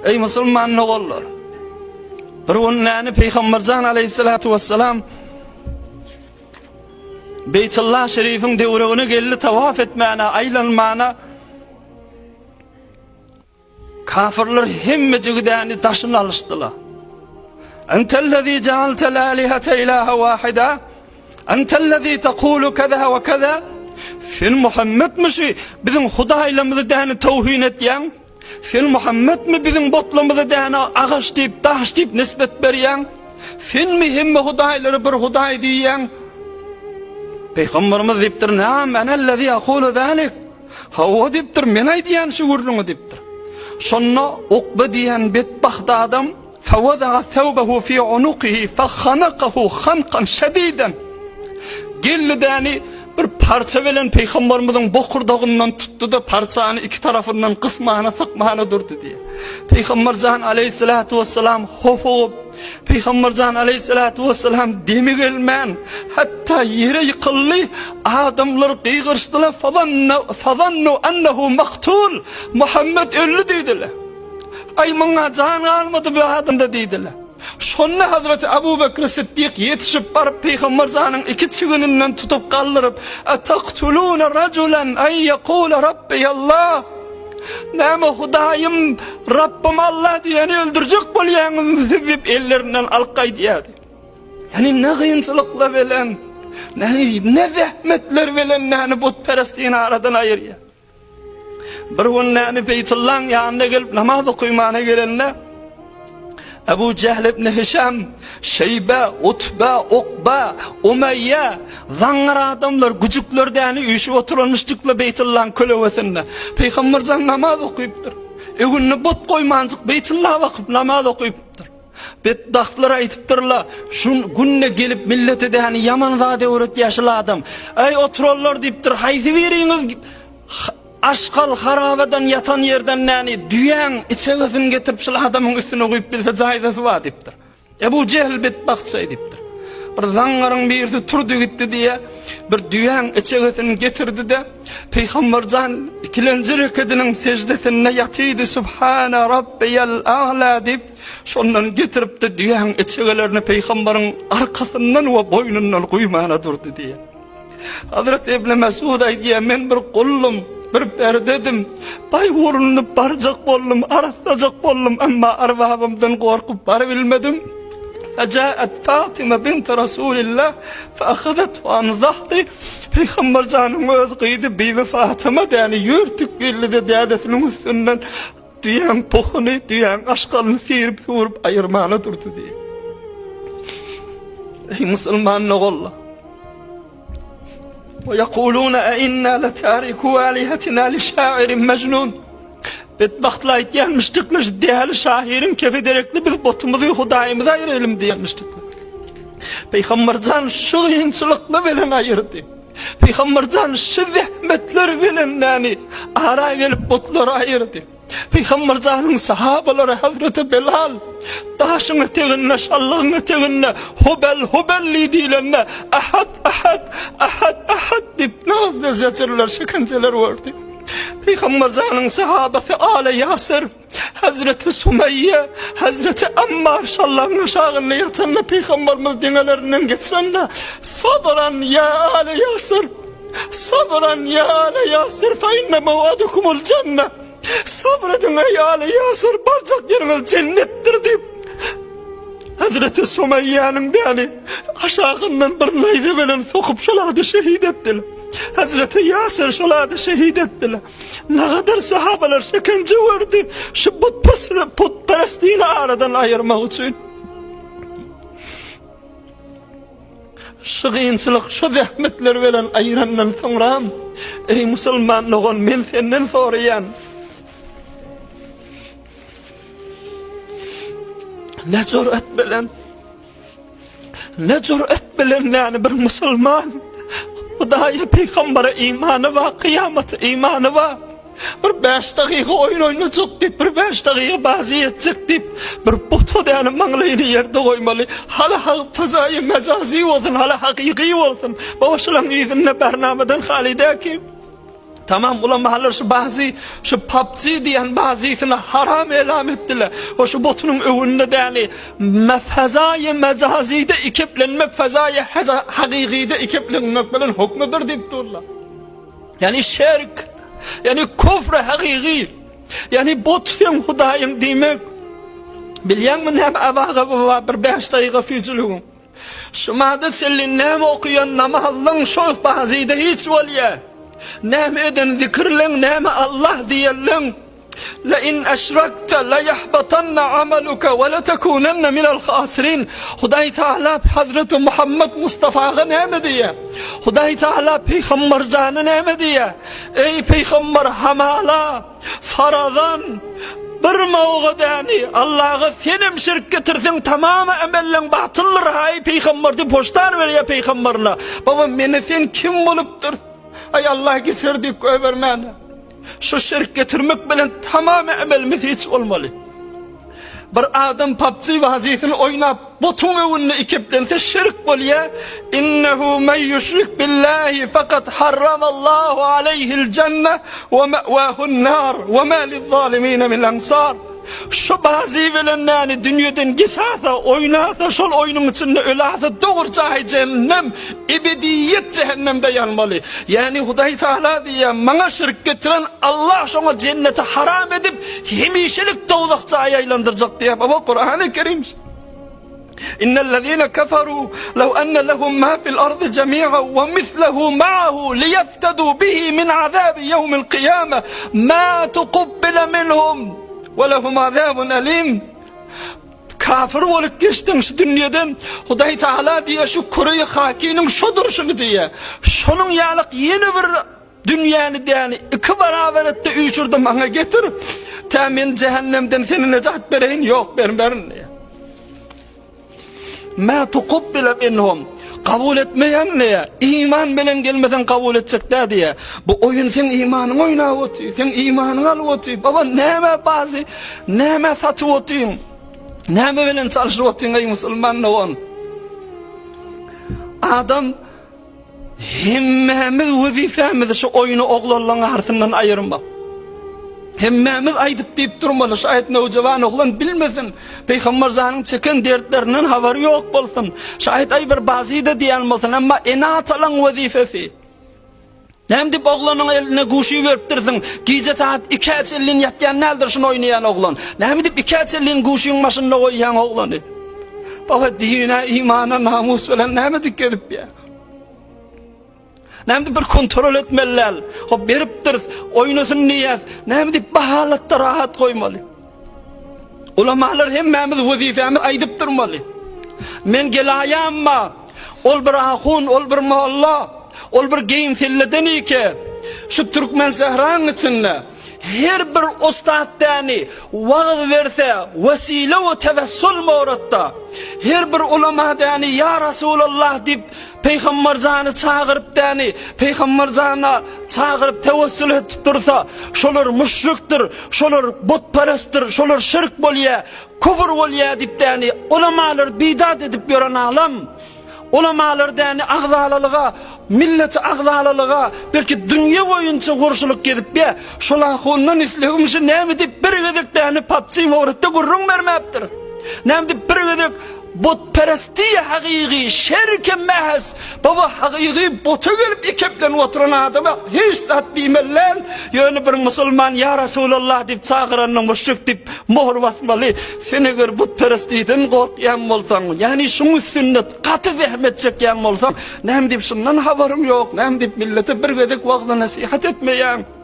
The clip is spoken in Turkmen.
Eý musulman doganlar! Bir gün näni Pygamberjan aleýhissalatu wessalam Beýtullah şerifiň döwregine geldi tawaf etmäne, aýlanmana. Kafirler hemme jigidäni daşyna alyşdylar. Entellezî jealtel âlihete ilâhe wâhida. Entellezî tekûlu keza we keza. Sen Muhammedmi şu biziň hudaýlarymyzy däni towhin etýäň? Sen Muhammedmi biziň botlarymyzy däni agaç diýip, daş diýip nisbet berýäň? Senmi hemme hudaýlary bir hudaý diýýäň? Pygamberimiz diýipdir, Naam, enellezî akulu zâlik. Hawa diýipdir, men aýdýan şu gürrüňi diýipdir. Şonda Ukbe diýen betbagt adam Fawada'a thawbahu fi unuqihi fahanakahu hankan şediden. Geldi-däni bir parça bilen Pygamberimiziň bokurdagyndan tutdy-da parçany iki tarapyndan gysmana sykmana durdy diýýär. Pygamberjan aleýhissalatu wessalam hopugyp, Pygamberjan aleýhissalatu wessalam demi gelmän, hatda ýere ýykyldy, adamlar gygyryşdylar, fazannu ennehu maktul, Muhammet öldi diýdiler. Aý muňa jan galmady bu adamda diýdiler. Şonda Hazreti Abu Bekr Siddik ýetişip baryp Pygamberjanyň iki çigininden tutup galdyryp, Ataktuluna rajulan ay yekule Rabbiyallah. Näme Hudaýym, Rabbym Allah diýeni öldürjek bolýaňyzmy siz diýip ellerinden alyp gaýdýardy. Ýani ne kynçylyklar bilen, ne, ne zähmetler bilen näni butperestliğini aradan aýyrýar. Bir gün näni Beýtullaň ýanyna gelip namaz okymana gelende Ebu Jehl ibn Hişam, Şeýbe, Utbe, Ukba, Umeýýe, zaňňar adamlar, güjükler däni üýşüp oturanmyşdykla Beýtullaň kölegesinde. Pygamberjan namaz okypdyr. Öňünde but goýmanjyk Beýtulla bakyp namaz okypdyr. Betbagtlar aýdypdyrlar, Şu günde gelip millete däni ýaman zat öwretýär şul adam. Eý, oturanlar diýipdir, haýsy biriňiz aşgal harabadan ýatan ýerden däni düýäň içegesini getirip şul adamyň üstüne guýup bilse jaýzasy bar diýipdir. Ebu Jehl betbagt şeý diýipdir. Bir zaňňaryň birisi turdy gitdi diýýär, bir düýäň içegesini getirdi-de, Pygamberjan ikilenji rekediniň seždesinde ýatydy, Subhana Rabbiyal A'la diýip, Şondan getiripdi düýäň içegelerini peýgamberiň arkasyndan we boýnundan guýmana durdy diýýär. Hazreti Ibn Mesud aýdýar, men bir gullum, bir berdedim. Baý urunyp barjak boldum, arassajak boldum, emma arbabymdan gorkup barybilmedim. Fejaet Fatima bint Rasulillah feahazethu an zahri Pygamber janyň öz gyzy Bibi Fatyma däni ýörtük geldi-de dädesiniň üstünden Düýäň pohuny, düýäň aşgalyny syryp-suwuryp aýyrmana durdy diýip. Eý musulman doganlar! Ve yekuluna e inna letariku alihatina li şairin mecnun. Bedbahtlar aýtýanmyşdyklar, şu däli şahyryň kefi derekli biz botumyzy Hudaýymyzy aýyraýlym diýenmişdikler. Pygamberjan şu kynçylykly bilen aýyrdy. Pygamberjan şu zähmetler bilen näni ara gelip butlary aýyrdy. Pygamberjanyň sahabalary Hazreti Belal daşyň eteginde, şallygyň eteginde Hubel, Hubelli diýlende Ahad, Ahad, Ahad, Ahad diýip nazly zejirler, şikenjeler gördi. Pygamberjanyň sahabasy Ale Ýasir Hazreti Sumeýýe, Hazreti Ammar şallaryň aşagynda ýatanda Pygamberimiz deňelerinden geçirende, Sabran ýa ale Ýasir, sabran ýa ale Ýasir, fe inne mew'adukumul jenne. Sabr ediň eý ale Ýasir, barjak ýeriňiz jennetdir diýip, Hazreti Sumeýýäniň däli aşagyndan bir naýza bilen sokup şol ady şehit etdiler. Hazreti Ýasir şol ady şehit etdiler. Nagadar sahabalar şekence gördi, şu butperestliğini aradan aýyrmak üçin. Şu kynçylyk, şu zähmetler bilen aýyrandan soňra, eý musulman dogan, men senden soraýan. Ne jüret bilen Ne jüret bilen näni bir musulman Hudaýa pygambere imany bar, kyýamata imany bar. Bir 5 dakyka oýun oýnajak diýip, bir 5 dakyka bazy etjek diýip, bir buta däni maňlaýyny ýerde goýmaly. Hala hak fazaýy mejazy bolsun, hala hakyky bolsun. Baba şolaň yzynda barnamadan haly däki. Tamam ulamalar şu bazy şu PUBG diýen bazysyny haram elam etdiler. O şu botunyň öwünde däli fezaýy mejazide ikeplenmek fezaýy hakykyda ikeplenmek bilen hukmy bir diýip durlar. Ýani şirk, ýani kufr hakyky, ýani bot sen hudaýyň diýmek. Bilýäňmi näme abaga baba bir 5 daýyga süýjüligiň. Şu mada çenli näme okaýan namazlaň şol bazyda hiç bolýa. Näme eden zikirleň näme Allah diýenleň La in eşrakte la yahbatanna amaluka we la tekunenne minel hasirin. Hudaý Teala Hazreti Muhammed Mustafaga näme diýýär? Hudaý Teala Pygamber jana näme diýýär? Eý Pygamber hamala Faradan bir mowga däni Allaha senem şirk getirseň tamamy emelleň batyldyr haý pygamber diýip hoşdar berýär pygamberine. Baba meni sen kim bolupdyr? Aý Allah geçer diýip goýbermäne. Şu şirk getirmek bilen tamamy emelimiz hiç bolmaly. Bir adam PUBG wazysyny oýnap, botuň öňünde ikeplense şirk bolýar. Innehu men ýüşrik billahi fakat harramallahu aleýhil jenne we me'wahun nar we ma liz-zalimine min ansar. Şu bazy bilen näni dünýeden geçasa, oýnasa, şol oýnuň içinde ölasa dogry jaýy jehennem, ebediýet jehennemde ýanmaly. Ýagny Hudaý Taala diýýär, maňa şirk getiren Allah şoňa jenneti haram edip, hemişelik dowzah jaýa aýlandyrjak diýýär. Baba Kurany Kerim. Innellezine kafaru lew enne lehum ma fil ardy jemi'a we mislehu ma'ahu liyeftadu bihi min azabi yevmil kıyame ma tukubbile minhum we lehum azabun elim. Kafir bolup geçdiň şu dünýeden Hudaý Taala diýýär şu küreýi hakiniň şo durşuny diýýär. Şonuň ýalyk ýene bir dünýäni däni iki barabar etde üýşürdi maňa getir. Tä men jähennemden seni nejat bereýin ýok bermerin diýýär. Mä tukubbile minhum. Kabul etmeýän diýýär. Iman bilen gelmeseň kabul etjek dä diýýär. Bu oýun seň imanyňy oýnap otyr. Seň imanyňy alyp otyr. Baba näme bazy, näme satyp otyň? Näme bilen çalşyp otyň eý musulman dogan? Adam Hemmämiz wezipemizi şu oýny oglanlaň arasyndan aýyrmak. Hemmämiz aýdyp diýip durmaly, şaýat nowjawan oglan bilmesin, Pygamber janyň çeken dertlerinden habary ýok bolsun, şaýat aý bir bazyda diýen bolsun, emma ene-atalaň wezipesi. Näme diýip oglanyň eline guşy beripdirsiň, gije saat ikä çenlin ýatýan däldir şuny oýnaýan oglan. Näme diýip ikä çenlin guşyň başynda goýýaň oglany? Baba dine, imana, namus bilen näme dik gezip ýa? Näme diýip bir kontrol etmeli däl. Hop beripdiris, oýnasyn diýýäs. Näme diýip bahalatda rahat goýmaly? Ulamalar hemmämiz wezipemiz aýdyp durmaly. Men gelaýamma, ol bir ahun, ol bir molla, ol bir geýim selleden ike. Şu türkmen sähraň içinde her bir ustat däni wagyz berse, wesile we tewessul moratda, her bir ulama däni ýa Rasulallah diýip Pygamber jany çagyryp däni, Pygamber jana çagyryp tewessül edip dursa, şolar müşrikdir, şolar butperestdir, şolar şirk bolýa, kufr bolýa diýip däni, ulamalar bidat edip ýören alam, ulamalar däni agzalalyga, milleti agzalalyga, belki dünýe boýunça gurşulyk gezip ýa, şol ahundan islegim şu näme diýip bir gezek däni PUBG mowrutda gürrüň bermäpdir. Näme diýip bir gezek Butperestiýe hagygy şerke mähz baba hagygy bota gelip ikeplenip oturan adama hiç zat diýmeli däl ýöne bir musulman ýa Rasulallah diýip çagyranyny müşrik diýip mohr basmaly sen eger butperestiden gorkýan bolsaň ýagny şuň üstünde gaty zähmet çekýän bolsaň näme diýip şundan habaryň ýok näme diýip millete bir gezek wagyz nesihat etmeýäň.